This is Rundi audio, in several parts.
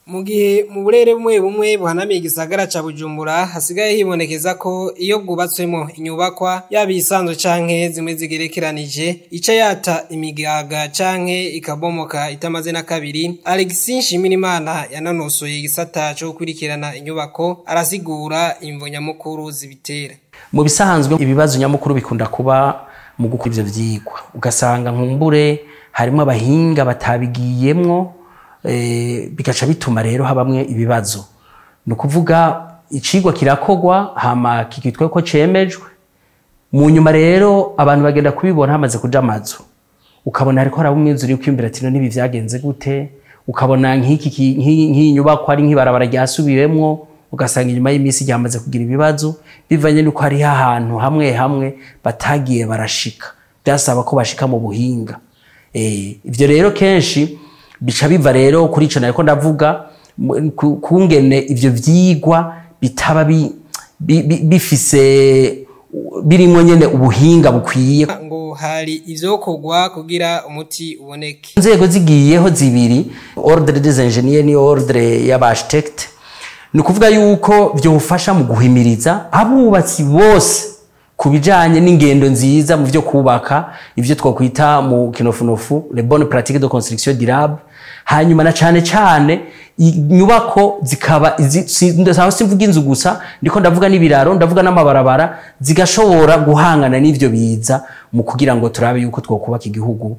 Mu gihe mu burere bumwe bumwe buhanamiye igisagara ca Bujumbura hasigaye hibonekeza ko iyo bwubatswemo inyubakwa yaba isanzwe canke zimwe zigerekeranije ica yata imigaga canke ikabomoka itamaze na kabiri. Alexis Nshimirimana yanonosoye igisata co gukurikirana inyubako, arasigura imvo nyamukuru zibitera. Mu bisanzwe ibibazo nyamukuru bikunda kuba mu gukora ivyo vyigwa, ugasanga nkumbure harimo abahinga batabigiyemwo, bigaca bituma rero habamwe ibibazo. Ni ukuvuga icigwa kirakogwa hama kikitwa ko cemejwe, mu nyuma rero abantu bagenda kubibona hamaze kuja amazu, ukabona hariko haraba umwuzure ukimbira ati none ibi vyagenze gute, ukabona nk'iyi nyubakwa ari nk'ibarabara ryasubiwemwo, ugasanga inyuma y'iminsi ryamaze kugira ibibazo bivanye n'uko hariho ahantu hamwe hamwe batagiye barashika, byasaba ko bashika mu buhinga. Ivyo rero kenshi bica biva rero kuri ico nariko ndavuga, kungene ivyo vyigwa bitaba bifise birimwo nyene ubuhinga bukwiye. Ngo hari ivyokorwa kugira umuti uboneke. Inzego zigiyeho zibiri, ordre des ingénieurs ni ordre y'aba-architecte, ni ukuvuga yuko vyofasha mu guhimiriza abubatsi bose ku bijanye n'ingendo nziza mu vyo kubaka, ivyo twokwita mu kinofunofu les bonnes pratiques de construction durable. Hanyuma na cane cane inyubako zikaba aho simvuga inzu gusa, ndiko ndavuga n'ibiraro, ndavuga n'amabarabara, zigashobora guhangana n'ivyo biza, mu kugira ngo turabe yuko twokubaka igihugu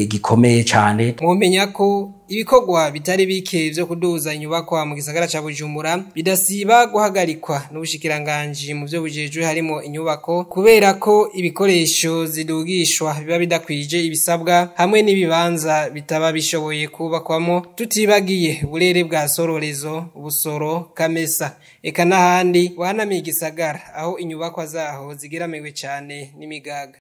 gikomeye cane. Mwomenya ko ibikorwa bitari bike vyo kuduza inyubakwa mu gisagara ca Bujumbura bidasiba guhagarikwa n'ubushikiranganji mu vyo bujejwe harimo inyubako, kubera ko ibikoresho zidugishwa biba bidakwije ibisabwa hamwe n'ibibanza bitaba bishoboye kubakwamo, tutibagiye uburere bwa Sororezo, Busoro, Kamesa eka n'ahandi buhanamiye igisagara aho inyubakwa zaho zigeramiwe cane n'imigaga.